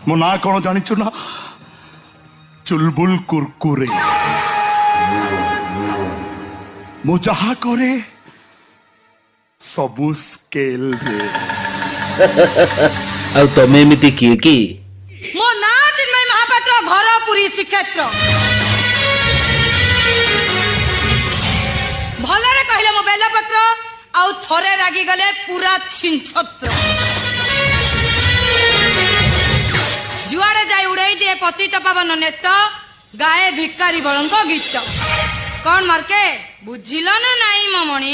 ମୋ ନାଁ କଣ ଜାଣିଛୁ ନା? ଚୁଲବୁଲ କୁରକୁରେ। ମୁଁ ଯାହା କରେ ସବୁ ସ୍କେଲରେ। ଆଉ ତମେ ଏମିତି କିଏ କି? ମୋ ନାଁ ଚିନ୍ମୟୀ ମହାପାତ୍ର, ଘର ପୁରୀ ଶ୍ରୀକ୍ଷେତ୍ର। ଭଲରେ କହିଲେ ମୋ ବେଲପତ୍ର, ଆଉ ଥରେ ରାଗିଗଲେ ପୁରା ଛିଞ୍ଚତ୍ର। ଯୁଆଡେ ଯାଇ ଉଡେଇ ଦିଏ ପତିତ ପାବନ ନେତ, ଗାଏ ଭିକାରୀ ବଳଙ୍କ ଗୀତ। କଣ ମାର୍କେ ବୁଝିଲ ନା ନାଇଁ ମମଣି?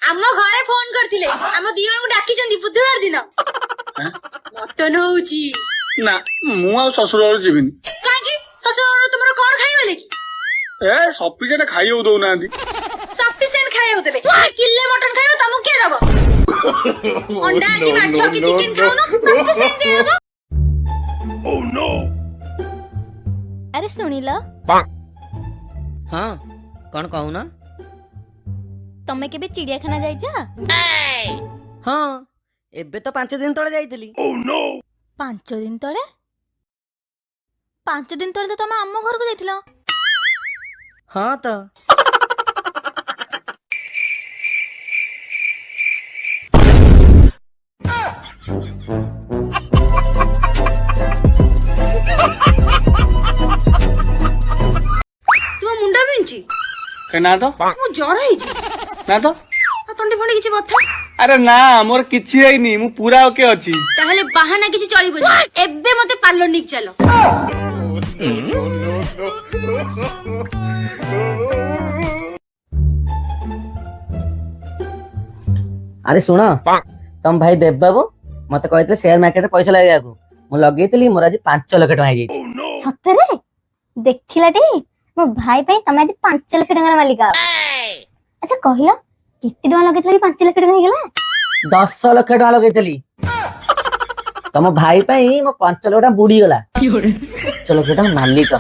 ଆମ ଘରେ ଫୋନ କରିଥିଲେ, ଆମ ଦି ଜଣଙ୍କୁ ଡାକିଛନ୍ତି ବୁଧବାର ଦିନ। ମଟନ ହଉଛି। ନା, ମୁଁ ଆଉ ଶ୍ୱଶୁର ଘର ଯିବିନି। କାହିଁକି? ଶ୍ୱଶୁର ଘରୁ ତୁମର କଣ ଖାଇଗଲେ କି? ଏ ସଫିସିଏଣ୍ଟ ଖାଇବାକୁ ଦଉନାହାନ୍ତି। ସଫିସିଏଣ୍ଟ ଖାଇବାକୁ ଦେବେ? କିଲେ ମଟନ ଖାଇବ, ତମକୁ କିଏ ଦବ? ଅଣ୍ଡା କି ମାଛ କି ଚିକେନ ଖାଉନ, ସଫିସିଏଣ୍ଟ କିଏ ଦବ? ଆରେ ଶୁଣିଲ? ହଁ, କଣ କହୁନ? ତମେ କେବେ ଚିଡିଆଖାନା ଯାଇଛ? ହଁ, ଏବେ ତ 5 ଦିନ ତଳେ ଯାଇଥିଲି। 5 ଦିନ ତଳେ? 5 ଦିନ ତଳେ ତ ତମେ ଆମ ଘରକୁ ଯାଇଥିଲ। ହଁ ତ। ତୁମ ମୁଣ୍ଡ ବିନ୍ଧୁଛି? କାଇଁ, ନା ତ। ମୁଁ ଜର ହେଇଛି? ନା ତ। ଆଉ ତଣ୍ଟି ଫଣ୍ଟି କିଛି ବଥା? ଆରେ ନା, ମୋର କିଛି ହେଇନି, ମୁଁ ପୁରା ଓକେ ଅଛି। ତାହେଲେ ବାହାନା କିଛି ଚଳିବନି, ଏବେ ମତେ ପାର୍ଲର ନେଇକି ଚାଲ। ଆରେ ଶୁଣ, ତମ ଭାଇ ଦେବ ବାବୁ ମତେ କହିଥିଲେ ସେୟାର ମାର୍କେଟରେ ପଇସା ଲଗେଇବାକୁ। ମୁଁ ଲଗେଇଥିଲି, ମୋର ଆଜି 5 ଲକ୍ଷ ଟଙ୍କା ହେଇଯାଇଛି। ସତରେ? ଦେଖିଲାଟି, ମୋ ଭାଇ ପାଇଁ ତମେ ଆଜି 5 ଲକ୍ଷ ଟଙ୍କାର ମାଲିକ। ଆଚ୍ଛା କହିଲ, କେତେ ଟଙ୍କା ଲଗେଇଥିଲ କି 5 ଲକ୍ଷ ଟଙ୍କା ହେଇଗଲା? 10 ଲକ୍ଷ ଟଙ୍କା ଲଗେଇଥିଲି। ତମ ଭାଇ ପାଇଁ ମୋ 5 ଲକ୍ଷ ଟଙ୍କା ବୁଡିଗଲା। 5 ଲକ୍ଷ ଟଙ୍କା ମାଲିକ।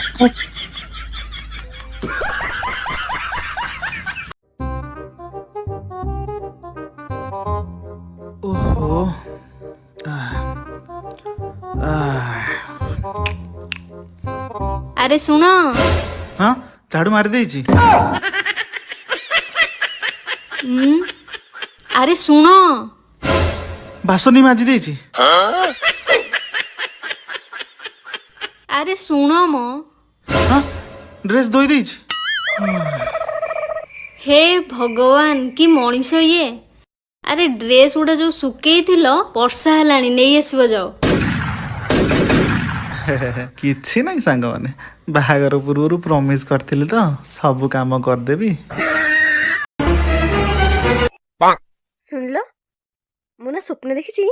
ଓହୋ ଆଃ। ଆରେ ଶୁଣ। ହଁ, ଝାଡୁ ମାରି ଦେଇଛି। ଆରେ ଶୁଣ। ବାସନ ମାଜି ଦେଇଛି। ଆରେ ଶୁଣ ମ। ହଁ, ଡ୍ରେସ୍ ଧୋଇ ଦେଇଛି। ହେ ଭଗବାନ, କି ମଣିଷ ଇଏ! ଆରେ ଡ୍ରେସ୍ ଗୁଡ଼ା ଯୋଉ ଶୁକେଇଥିଲ, ବର୍ଷା ହେଲାଣି, ନେଇ ଆସିବ ଯାଅ। କିଛି ନାହିଁ ସାଙ୍ଗମାନେ, ବାହାଘର ପୂର୍ବରୁ ପ୍ରମିସ୍ କରିଥିଲି ତ ସବୁ କାମ କରିଦେବି। ଶୁଣିଲ, ମୁଁ ନା ସ୍ୱପ୍ନ ଦେଖିଛି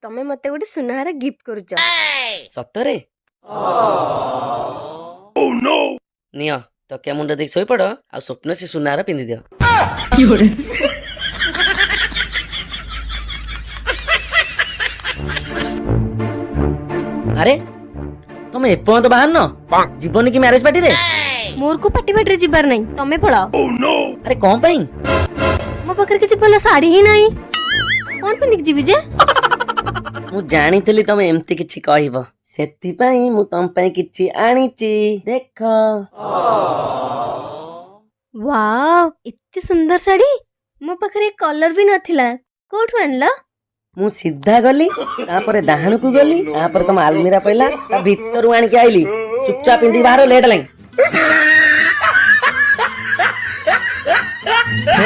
ତମେ ମତେ ଗୋଟେ ସୁନାହାର ଗିଫ୍ଟ କରୁଛ। ସତରେ? ନିଅ, ତକିଆ ମୁଣ୍ଡ ଦେଇକି ଶୋଇପଡ ଆଉ ସ୍ୱପ୍ନ ସେ ସୁନାହାର ପିନ୍ଧି ଦିଅ। ଆରେ ତମେ ଏପର୍ଯ୍ୟନ୍ତ ବାହାରିନ? ଯିବନି କି ମ୍ୟାରେଜ ପାର୍ଟିରେ? ମୋର କୋଉ ପାର୍ଟି ଫାଟିରେ ଯିବାର ନାହିଁ, ତମେ ପଳାଅ। ଆରେ କଣ ପାଇଁ? ମୋ ପାଖରେ କିଛି ଭଲ ଶାଢୀ ହିଁ ନାହିଁ, କଣ ପିନ୍ଧିକି ଯିବି ଯେ? ମୁଁ ଜାଣିଥିଲି ତମେ ଏମିତି କିଛି କହିବ, ସେଥିପାଇଁ ମୁଁ ତମ ପାଇଁ କିଛି ଆଣିଛି, ଦେଖ। ୱାଓ, ଏତେ ସୁନ୍ଦର ଶାଢୀ! ମୋ ପାଖରେ କଲର ବି ନଥିଲା, କୋଉଠୁ ଆଣିଲ? ମୁଁ ସିଧା ଗଲି, ତାପରେ ଡାହାଣକୁ ଗଲି, ତାପରେ ତମ ଆଲମିରା ପଇଲା, ତା ଭିତରୁ ଆଣିକି ଆଇଲି। ଚୁପଚାପ ପିନ୍ଧିକି ବାହାର, ଲେଟ୍ ହେଲାଣି।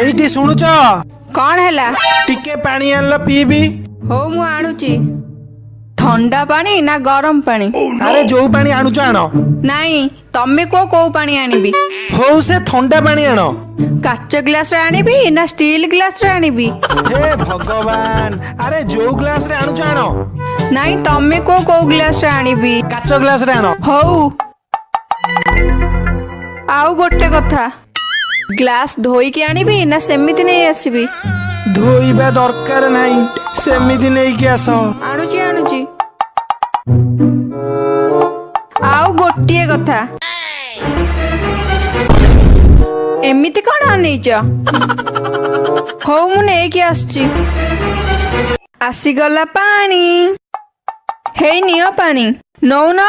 ଏଇଠି ଶୁଣୁଛ? କଣ ହେଲା? ଟିକେ ପାଣି ଆଣିଲ, ପିଇବି। ହଉ, ମୁଁ ଆଣୁଛି। ଥଣ୍ଡା ପାଣି ନା ଗରମ ପାଣି? ଆରେ ଯୋଉ ପାଣି ଆଣୁଛ ଆଣ। ନାଇଁ, ତମେ କୁହ କୋଉ ପାଣି ଆଣିବି। ହଉ, ସେ ଥଣ୍ଡା ପାଣି ଆଣ। କାଚ ଗ୍ଲାସରେ ଆଣିବି ନା ଷ୍ଟିଲ ଗ୍ଲାସରେ ଆଣିବି? ହେ ଭଗବାନ, ଆରେ ଯୋଉ ଗ୍ଲାସରେ ଆଣୁଛ ଆଣ। ନାଇଁ, ତମେ କୁହ କୋଉ ଗ୍ଲାସରେ ଆଣିବି। କାଚ ଗ୍ଲାସରେ ଆଣ। ହଉ, ଆଉ ଗୋଟେ କଥା, ଗ୍ଲାସ ଧୋଇକି ଆଣିବି ନା ସେମିତି ନେଇ ଆସିବି? ଧୋଇବା ଦରକାର ନାହିଁ, ସେମିତି ନେଇକି ଆସ। ଆଣୁଛି, ଆଣୁଛି। ଆଉ ଗୋଟିଏ କଥା, ଏମିତି କଣ ଅନେଇଛ? ହଉ, ମୁଁ ନେଇକି ଆସୁଛି। ଆସିଗଲା ପାଣି, ହେଇ ନିଅ ପାଣି, ନଉନ।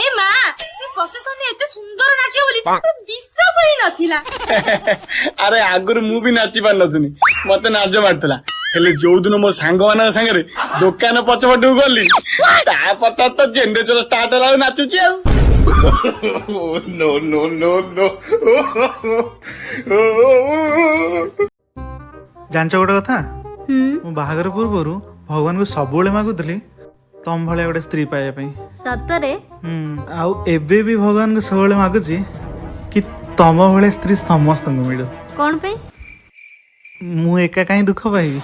ଏ ମା, ପ୍ରସେସନରେ ଏତେ ସୁନ୍ଦର ନାଚିବ ବୋଲି ମୋର ବିଶ୍ୱାସ ହିଁ ନଥିଲା। ଆରେ, ଆଗରୁ ମୁଁ ବି ନାଚି ପାରୁନଥିଲି, ମତେ ନାଜ ମାଡୁଥିଲା। ହେଲେ ଯୋଉଦିନ ମୋ ସାଙ୍ଗମାନଙ୍କ ସାଙ୍ଗରେ ଦୋକାନ ପଛପଟକୁ ଗଲି, ତାପର ତ ଜେନେରେଟର ଷ୍ଟାର୍ଟ ହେଲା ଆଉ ନାଚୁଛି ଆଉ। No, no, no, no. ଜାଣିଛ ଗୋଟେ କଥା? ମୁଁ ବାହାଘର ପୂର୍ବରୁ ଭଗବାନଙ୍କୁ ସବୁବେଳେ ମାଗୁଥିଲି ତମ ଭଳିଆ ଗୋଟେ ସ୍ତ୍ରୀ ପାଇବା ପାଇଁ। ସତରେ? ହୁଁ, ଆଉ ଏବେ ବି ଭଗବାନଙ୍କୁ ସବୁବେଳେ ମାଗୁଛି କି ତମ ଭଳିଆ ସ୍ତ୍ରୀ ସମସ୍ତଙ୍କୁ ମିଳୁ। କଣ ପାଇଁ? ମୁଁ ଏକା କାହିଁ ଦୁଃଖ ପାଇବି?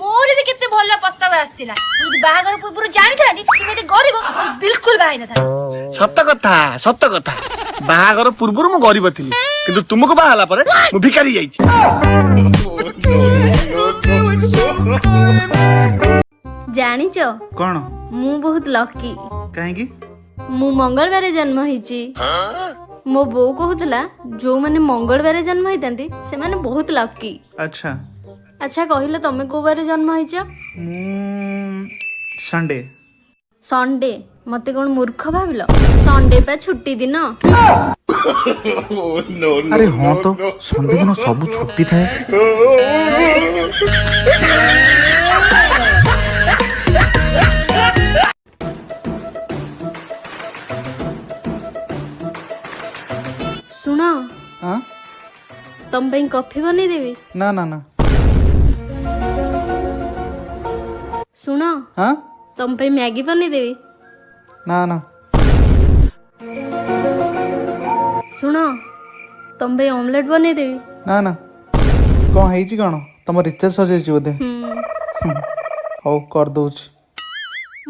ମୋର ବି କେତେ ଭଲ ପ୍ରସ୍ତାବ ଆସିଥିଲା। ମୁଁ ଯଦି ବାହାଘର ପୂର୍ବରୁ ଜାଣିଥାନ୍ତି ତୁମେ ଏତେ ଗରିବ, ମୁଁ ବିଲକୁଲ ବାହା ହେଇନଥାନ୍ତି। ସତ କଥା, ସତ କଥା। ବାହାଘର ପୂର୍ବରୁ ମୁଁ ଗରିବ ଥିଲି, କିନ୍ତୁ ତୁମକୁ ବାହା ହେଲା ପରେ ମୁଁ ଭିକାରୀ ଯାଇଛି। ଜାଣିଛ? କଣ? ମୁଁ ବହୁତ ଲକି। କାହିଁକି? ମୁଁ ମଙ୍ଗଳବାର ଜନ୍ମ ହେଇଛି। ମୋ ବୋଉ କହୁଥିଲା, ଯୋଉମାନେ ମଙ୍ଗଳବାର ଜନ୍ମ ହେଇଥାନ୍ତି ସେମାନେ ବହୁତ ଲକି। ଆଚ୍ଛା କହିଲ, ତମେ କୋଉ ବାର ଜନ୍ମ ହେଇଛ? ମୁଁ ସଣ୍ଡେ। ସଣ୍ଡେ? ମତେ କଣ ମୂର୍ଖ ଭାବିଲ? ସଣ୍ଡେ ପା ଛୁଟି ଦିନ। ଆରେ ହଁ ତ, ସଣ୍ଡେ ଦିନ ସବୁ ଛୁଟି ଥାଏ। ଶୁଣ। ହଁ। ତମ ପାଇଁ କଫି ବନେଇଦେବି? ନା ନା ନା। ଶୁଣ। ହଁ। ତମ ପାଇଁ ମ୍ୟାଗି ବନେଇଦେବି? ନା ନା। ଶୁଣ, ତମ ପାଇଁ ଅମଲେଟ ବନେଇଦେବି? ନା ନା। କଣ ହେଇଛି କଣ? ତମ ରିଚାର୍ଜ ସରିଯାଇଛି ବୋଧେ? ହଉ, କରିଦଉଛି।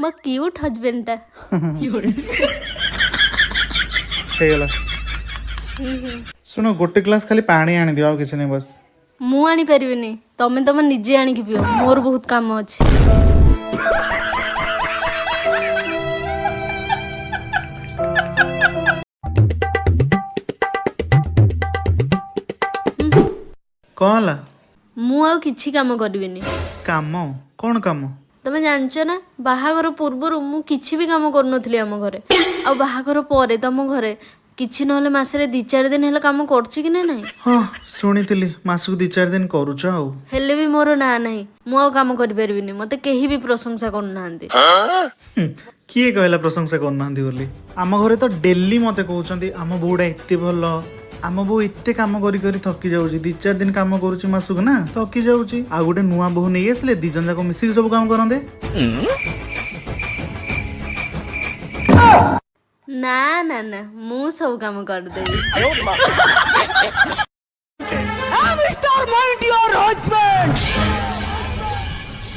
ମୋ କ୍ୟୁଟ୍ ହଜବେଣ୍ଡଟା। ହେଇଗଲା। ଶୁଣ, ଗୋଟେ ଗ୍ଲାସ୍ ଖାଲି ପାଣି ଆଣିଦିଅ, ଆଉ କିଛି ନାହିଁ, ବସ୍। ମୁଁ ଆଣିପାରିବିନି, ତମେ ତମ ନିଜେ ଆଣିକି ପିଅ। ମୋର ବହୁତ କାମ ଅଛି। କଣ ହେଲା? ମୁଁ ଆଉ କିଛି କାମ କରିବିନି। କାମ? କଣ କାମ? ତମେ ଜାଣିଛ ନା, ବାହାଘର ପୂର୍ବରୁ ମୁଁ କିଛି ବି କାମ କରୁନଥିଲି ଆମ ଘରେ, ଆଉ ବାହାଘର ପରେ ତମ ଘରେ କିଛି ନହେଲେ ମାସରେ 2-4 ଦିନ ହେଲେ କାମ କରୁଛି କି ନା ନାହିଁ? ହଁ, ଶୁଣିଥିଲି ମାସକୁ 2-4 ଦିନ କରୁଛ ଆଉ। ହେଲେ ବି ମୋର ନାଁ ନାହିଁ। ମୁଁ ଆଉ କାମ କରିପାରିବିନି। ମତେ କେହି ବି ପ୍ରଶଂସା କରୁନାହାନ୍ତି। କିଏ କହିଲା ପ୍ରଶଂସା କରୁନାହାନ୍ତି ବୋଲି? ଆମ ଘରେ ତ ଡେଲି ମତେ କହୁଛନ୍ତି, ଆମ ବୋଉଟା ଏତେ ଭଲ, ଆମ ବୋଉ ଏତେ କାମ କରି କରି ଥକି ଯାଉଛି। 2-4 ଦିନ କାମ କରୁଛି ମାସକୁ ନା, ଥକି ଯାଉଛି। ଆଉ ଗୋଟେ ନୂଆ ବୋହୂ ନେଇ ଆସିଲେ 2 ଜଣ ଯାକ ମିଶିକି ସବୁ କାମ କରନ୍ତେ। ନା ନା ନା, ମୁଁ ସବୁ କାମ କରିଦେବି। ମିଷ୍ଟର my dear husband,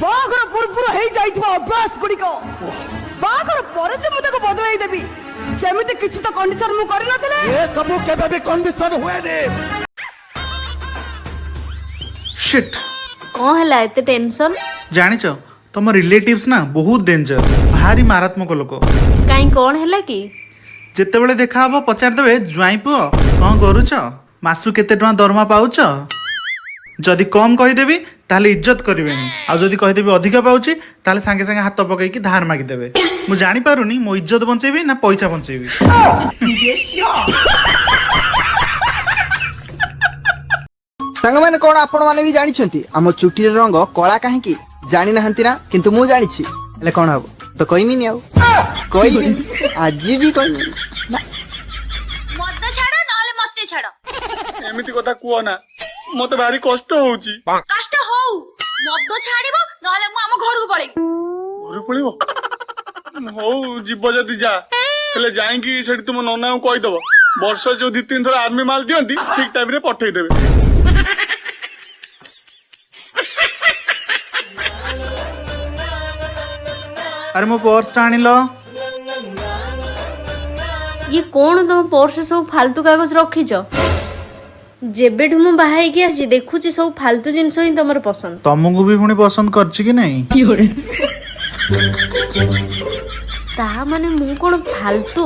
ବାହାଘର ପୂର୍ବରୁ ହେଇଯାଇଥିବା ଅଭ୍ୟାସ ଗୁଡ଼ିକ ବାହାଘର ପରେ ଯେ ମୁଁ ତାକୁ ବଦଳାଇ ଦେବି, ସେମିତି କିଛି ତ କଣ୍ଡିସନ ମୁଁ କରିନଥିଲି। ଏ ସବୁ କେବେ ବି କଣ୍ଡିସନ ହୁଏନି। ଶିଟ୍। କଣ ହେଲା, ଏତେ ଟେନସନ? ଜାଣିଛ, ତମ ରିଲେଟିଭ୍ସ ନା ବହୁତ ଡେଞ୍ଜର, ଭାରି ମାରାତ୍ମକ ଲୋକ। କାଇଁ, କଣ ହେଲା କି? ଯେତେବେଳେ ଦେଖା ହବ ପଚାରିଦେବେ, ଜ୍ୱାଇଁ ପୁଅ କଣ କରୁଛ, ମାସକୁ କେତେ ଟଙ୍କା ଦରମା ପାଉଛ? ଯଦି କମ୍ କହିଦେବି ତାହେଲେ ଇଜ୍ଜତ କରିବେନି, ଆଉ ଯଦି କହିଦେବି ଅଧିକା ପାଉଛି, ତାହେଲେ ସାଙ୍ଗେ ସାଙ୍ଗେ ହାତ ପକେଇକି ଧାର ମାଗିଦେବେ। ମୁଁ ଜାଣିପାରୁନି ମୋ ଇଜ୍ଜତ ବଞ୍ଚେଇବି ନା ପଇସା ବଞ୍ଚେଇବି। ସାଙ୍ଗମାନେ, କଣ ଆପଣ ମାନେ ବି ଜାଣିଛନ୍ତି ଆମ ଚୁଟିର ରଙ୍ଗ କଳା କାହିଁକି? ଜାଣିନାହାନ୍ତି ନା? କିନ୍ତୁ ମୁଁ ଜାଣିଛି। ହେଲେ କଣ ହବ, ତ କହିମିନି, ଆଉ କହିବିନି, ଆଜି ବି କହିମିନି ନା। ମଦ ଛାଡ, ନହେଲେ ମତେ ଛାଡ। ଏମିତି କଥା କୁହ ନା, ମତେ ଭାରି କଷ୍ଟ ହଉଛି। କଷ୍ଟ ହଉ, ମଦ ଛାଡିବ, ନହେଲେ ମୁଁ ଆମ ଘରକୁ ପଳେଇବି। ଘରୁ ପଳେଇବ? ହଉ, ଯିବ ଯଦି ଯା। ହେଲେ ଯାଇକି ସେଠି ତୁମ ନନାଙ୍କୁ କହିଦବ, ବର୍ଷ ଯୋଉ 2-3 ଥର ଆର୍ମି ମାଲ ଦିଅନ୍ତି, ଠିକ ଟାଇମରେ ପଠେଇଦେବେ। ଆରେ, ମୋ ପର୍ସଟା ଆଣିଲ। ଇଏ କଣ, ତମ ପର୍ସ ସବୁ ଫାଲତୁ କାଗଜ ରଖିଛ? ଯେବେଠୁ ମୁଁ ବାହା ହେଇକି ଆସିଛି, ଦେଖୁଛି ସବୁ ଫାଲତୁ ଜିନିଷ ହିଁ ତମର ପସନ୍ଦ। ତମକୁ ବି ପୁଣି ପସନ୍ଦ କରିଛି କି ନାଇଁ? ତା ମାନେ ମୁଁ କଣ ଫାଲତୁ?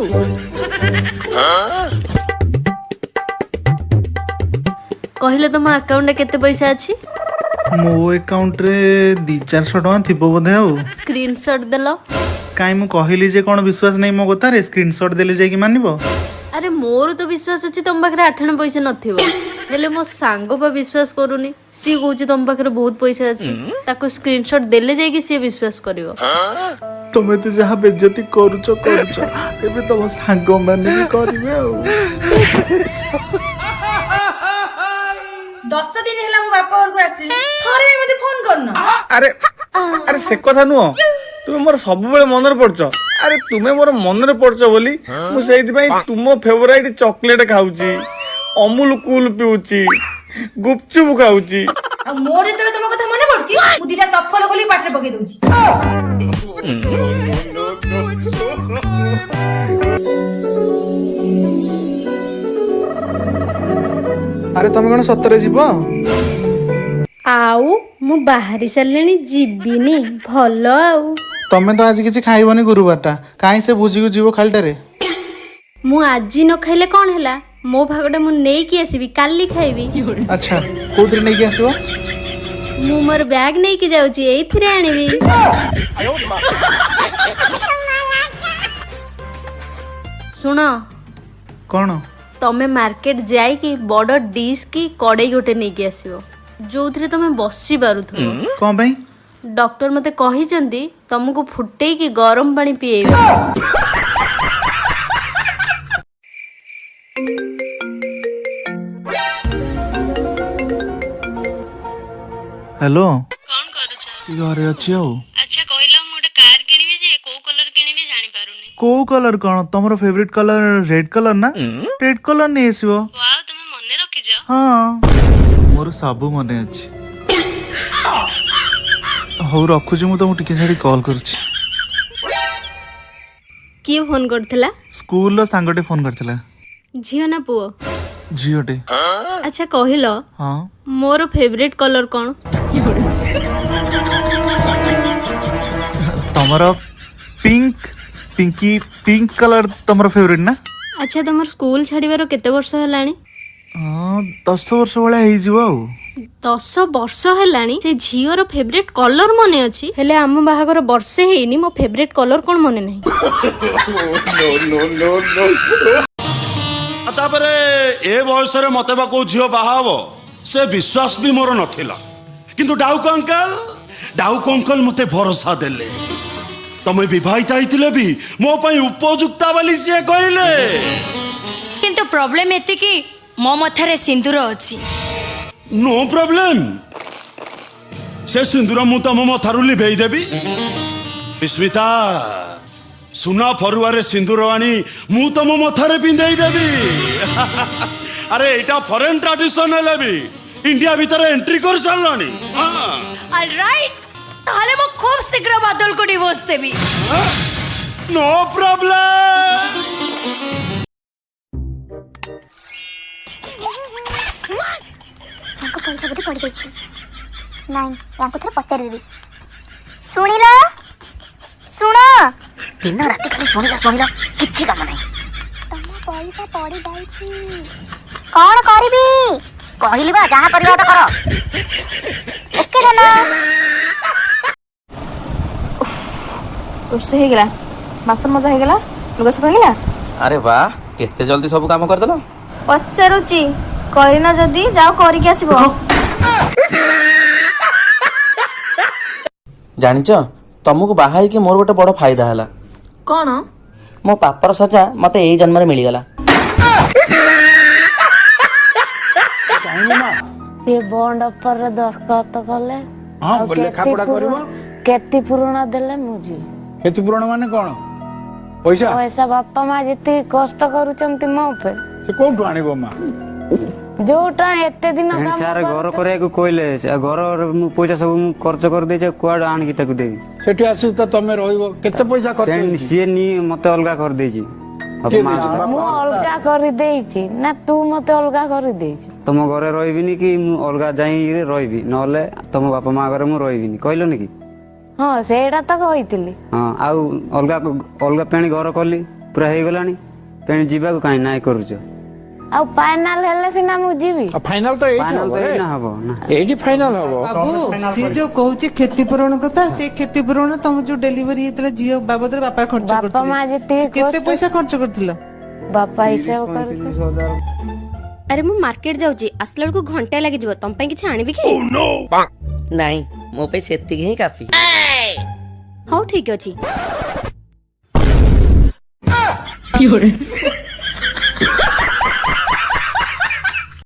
କହିଲେ ତମ ଆକାଉଣ୍ଟରେ କେତେ ପଇସା ଅଛି? ମୋ ଆକାଉଣ୍ଟରେ 200-400 ଟଙ୍କା ଥିବ ବୋଧେ। ଆଉ ସ୍କ୍ରିନସଟ୍ ଦେଲ। କାଇଁ, ମୁଁ କହିଲି ଯେ କ'ଣ ବିଶ୍ୱାସ ନାହିଁ ମୋ କଥାରେ? ସ୍କ୍ରିନସଟ୍ ଦେଲେ ଯାଇକି ମାନିବ? ଆରେ, ମୋର ତ ବିଶ୍ୱାସ ଅଛି ତମ ପାଖରେ ଆଠଣା ପଇସା ନଥିବ, ହେଲେ ମୋ ସାଙ୍ଗ ବା ବିଶ୍ୱାସ କରୁନି। ସିଏ କହୁଛି ତମ ପାଖରେ ବହୁତ ପଇସା ଅଛି। ତାକୁ ସ୍କ୍ରିନସଟ୍ ଦେଲେ ଯାଇକି ସିଏ ବିଶ୍ୱାସ କରିବ। ତମେ ତ ଯାହା ବେଜତି କରୁଛ କରୁଛ, ଏବେ ତମ ସାଙ୍ଗମାନେ ବି କରିବେ ଆଉ। 10 ଦିନ ହେଲା ମୁଁ ବାପା ଘରକୁ ଆସିଲି, ଥରେ ବି ମତେ ଫୋନ କରୁନ। ଆରେ ଆରେ, ସେ କଥା ନୁହଁ। ତୁମେ ମୋର ସବୁବେଳେ ମନରେ ପଡୁଛ। ଆରେ, ତୁମେ ମୋର ମନରେ ପଡୁଛ ବୋଲି ମୁଁ ସେଇଥିପାଇଁ ତୁମ ଫେଭରାଇଟ ଚକୋଲେଟ ଖାଉଛି, ଅମୁଲ କୁଲ ପିଉଛି, ଗୁପଚୁପ ଖାଉଛି। ଆଉ ମୋର ଯେତେବେଳେ ତମ କଥା ମନେ ପଡୁଛି, ମୁଁ ଦିଟା ସଫଲ ଖୋଲି ପାଟିରେ ପକେଇ ଦଉଛି। ଆରେ, ତମେ କ'ଣ ସତରେ ଯିବ? ଆଉ ମୁଁ ବାହାରି ସାରିଲିଣି, ଯିବିନି ଭଲ ଆଉ? ତମେ ତ ଆଜି କିଛି ଖାଇବନି, ଗୁରୁବାରଟା। କାହିଁ ସେ ଭୋଜିକୁ ଯିବ ଖାଲିଟାରେ? ମୁଁ ଆଜି ନ ଖାଇଲେ କଣ ହେଲା? ମୋ ଭାଗଟା ମୁଁ ନେଇକି ଆସିବି, କାଲି ଖାଇବି। ଆଚ୍ଛା, କୋଉଥିରେ ନେଇକି ଆସିବ? ମୁଁ ମୋର ବ୍ୟାଗ ନେଇକି ଯାଉଛି, ଏଇଥିରେ ଆଣିବି। ଶୁଣ। କ'ଣ? ତମେ ମାର୍କେଟ ଯାଇକି ବଡ ଡିସ୍ କି କଡ଼େଇ ଗୋଟେ ନେଇକି ଆସିବ, ଯୋଉଥିରେ ତମେ ବସି ପାରୁଥିବ। କ'ଣ ପାଇଁ? ଡକ୍ଟର ମତେ କହିଛନ୍ତି ତମକୁ ଫୁଟେଇକି ଗରମ ପାଣି ପିଏଇବେ। ହ୍ୟାଲୋ। କଣ କରୁଛ? ଘରେ ଅଛି ଆଉ। ଆଚ୍ଛା କହିଲ, ମୁଁ ଗୋଟେ କାର କିଣିବି ଯେ କୋଉ କଲର କିଣିବି ଜାଣିପାରୁନି। କୋଉ କଲର କ'ଣ? ତମର ଫେଭରେଟ କଲର ରେଡ୍ କଲର ନା? ରେଡ୍ କଲର ନେଇ ଆସିବ। ୱାଓ, ତମେ ମନେ ରଖିଛ। ହଁ, ମୋର ସବୁ ମନେ ଅଛି। ହଉ, ରଖୁଛି, ମୁଁ ତମକୁ ଟିକେ ଛାଡ଼ି କଲ୍ କରୁଛି। କିଏ ଫୋନ କରିଥିଲା? ସ୍କୁଲର ସାଙ୍ଗଟେ ଫୋନ କରିଥିଲା। ଝିଅ ନା ପୁଅ? ଝିଅଟେ। ଆଚ୍ଛା କହିଲ, ହଁ। ମୋର ଫେଭରେଟ କଲର କଣ? ତମର ପିଙ୍କ, ପିଙ୍କି ପିଙ୍କ କଲର ତମର ଫେଭରେଟ ନା? ଆଚ୍ଛା, ତମର ସ୍କୁଲ ଛାଡିବାର କେତେ ବର୍ଷ ହେଲାଣି? ହଁ, 10 ବର୍ଷ ଭଳିଆ ହେଇଯିବ ଆଉ। 10 ବର୍ଷ ହେଲାଣି, ସେ ଝିଅର ଫେଭରେଟ କଲର ମନେ ଅଛି, ହେଲେ ଆମ ବାହାଘର ବର୍ଷେ ହେଇନି, ମୋ ଫେଭରେଟ କଲର କଣ ମନେ ନାହିଁ। ଆଉ ତାପରେ ଏ ବୟସରେ ମତେ ବା କୋଉ ଝିଅ ବାହା ହବ, ସେ ବିଶ୍ୱାସ ବି ମୋର ନଥିଲା। କିନ୍ତୁ ଡାଉକ ଅଙ୍କଲ, ଡାଉକ ଅଙ୍କଲ ମତେ ଭରସା ଦେଲେ। ତମେ ବିବାହିତା ହେଇଥିଲେ ବି ମୋ ପାଇଁ ଉପଯୁକ୍ତା ବୋଲି ସିଏ କହିଲେ। କିନ୍ତୁ ପ୍ରୋବ୍ଲେମ ଏତିକି, ମୋ ମଥାରେ ସିନ୍ଦୁର ଅଛି। ନୋ ପ୍ରୋବ୍ଲେମ, ସେ ସିନ୍ଦୁର ମୁଁ ତମ ମଥାରୁ ଲିଭେଇ ଦେବି। ବିସ୍ମିତା, ସୁନା ଫରୁଆରେ ସିନ୍ଦୁର ଆଣି ମୁଁ ତମ ମଥାରେ ପିନ୍ଧେଇ ଦେବି। ଆରେ, ଏଇଟା ଫରେନ୍ ଟ୍ରାଡିସନ ହେଲେ ବି ଇଣ୍ଡିଆ ଭିତରେ ଏଣ୍ଟ୍ରି କରିସାରିଲାଣି, ହଁ। ଅଲରାଇଟ୍, ତାହେଲେ ମୁଁ ଖୁବ ଶୀଘ୍ର ବାଦଲକୁ ଡିଭୋର୍ସ ଦେବି। No problem. ତାଙ୍କ ପଇସା ବୋଧେ ପଡ଼ିଯାଇଛି। ନାଇଁ, ୟାଙ୍କୁ ଥରେ ପଚାରିଦେବି। ଶୁଣିଲ, ଶୁଣ। ଦିନ ରାତି ଖାଲି ଶୁଣିଲ ଶୁଣିଲ, କିଛି କାମ ନାହିଁ। ତମ ପଇସା ପଡ଼ିଯାଇଛି, କଣ କରିବି? କହିଲି ବା, ଯାହା କରିବା କଥା କର। ଓକେ ଧନ। ରୋଷେଇ ହେଇଗଲା, ବାସନ ମଜା ହେଇଗଲା, ଲୁଗା ସଫା ହେଇଗଲା। ଆରେ ବାଃ, କେତେ ଜଲ୍ଦି ସବୁ କାମ କରିଦେଲ! ପଚାରୁଛି, କରିନ ଯଦି ଯାଅ କରିକି ଆସିବ। ଜାଣିଛ, ତମକୁ ବାହା ହେଇକି ମୋର ଗୋଟେ ବଡ ଫାଇଦା ହେଲା। କଣ? ମୋ ପାପର ସଜା ମତେ ଏଇ ଜନ୍ମରେ ମିଳିଗଲା। ସେ ବଣ୍ଡ ଉପରେ ଦସ୍ତଖତ କଲେ। ହଁ, ଲେଖାପଢା କରିବ। କେତେ ପୂରଣ ଦେଲେ ମୁଁ ଯିବି? କ୍ଷତିପୂରଣ ମାନେ କଣ, ପଇସା? ପଇସା, ବାପା ମା ଯେତିକି କଷ୍ଟ କରୁଛନ୍ତି ମୋ ଉପରେ। ସେ କୋଉଠୁ ଆଣିବ ମା? ଯୋଉଟା ଏତେ ଦିନ ସାର୍, ଘର କରିବାକୁ କହିଲେ, ଘର ମୁଁ ପଇସା ସବୁ ମୁଁ ଖର୍ଚ୍ଚ କରିଦେଇଛି, କୁଆଡେ ଆଣିକି ତାକୁ ଦେବି? ସେଠି ଆସିକି ତ ତମେ ରହିବ, କେତେ ପଇସା ଖର୍ଚ୍ଚ ହେଇଛି? ସିଏ ନି ମତେ ଅଲଗା କରିଦେଇଛି। କିଏ ଦେଇଛି? ମୁଁ ଅଲଗା କରିଦେଇଛି ନା ତୁ ମତେ ଅଲଗା କରିଦେଇଛୁ? ତମ ଘରେ ରହିବିନି କି ମୁଁ ଅଲଗା ଯାଇ ରହିବି, ନହେଲେ ତମ ବାପା ମା ଘରେ ମୁଁ ରହିବିନି, କହିଲନି କି? ହଁ, ସେଇଟା ତ କହିଥିଲି। ହଁ, ଆଉ ଅଲଗା ଅଲଗା ପେଣି ଘର କଲି, ପୁରା ହେଇଗଲାଣି। ପେଣି ଯିବାକୁ କାହିଁ ନାଇଁ କରୁଛ? ଆଉ ଫାଇନାଲ ହେଲେ ସିନା ମୁଁ ଯିବି। ଫାଇନାଲ ତ ଏଇଠି ଫାଇନାଲ ହବ ତ ରେ। ଏଇନା ହବ ନା? ଏଇଠି ଫାଇନାଲ ହବ। ବାବୁ, ସିଏ ଯୋଉ କହୁଛି କ୍ଷତିପୂରଣ କଥା, ସେ କ୍ଷତିପୂରଣ ତମ ଯୋଉ ଡେଲିଭରି ହେଇଥିଲା ଝିଅ ବାବଦରେ ବାପା ଖର୍ଚ୍ଚ ବାପା କରିଥିଲେ। ମା ଯେତିକି ସେ କେତେ କଷ୍ଟ- ପଇସା ଖର୍ଚ୍ଚ କରିଥିଲ? ବାପା ହିସାବ କରୁଥିଲେ। ଆରେ, ମୁଁ ମାର୍କେଟ ଯାଉଛି, ଆସିଲା ବେଳକୁ ଘଣ୍ଟାଏ ଲାଗିଯିବ। ତମ ପାଇଁ କିଛି ଆଣିବି କି? ନାଇଁ, ମୋ ପାଇଁ ସେତିକି ହିଁ କାଫି। ହଉ, ଠିକ ଅଛି।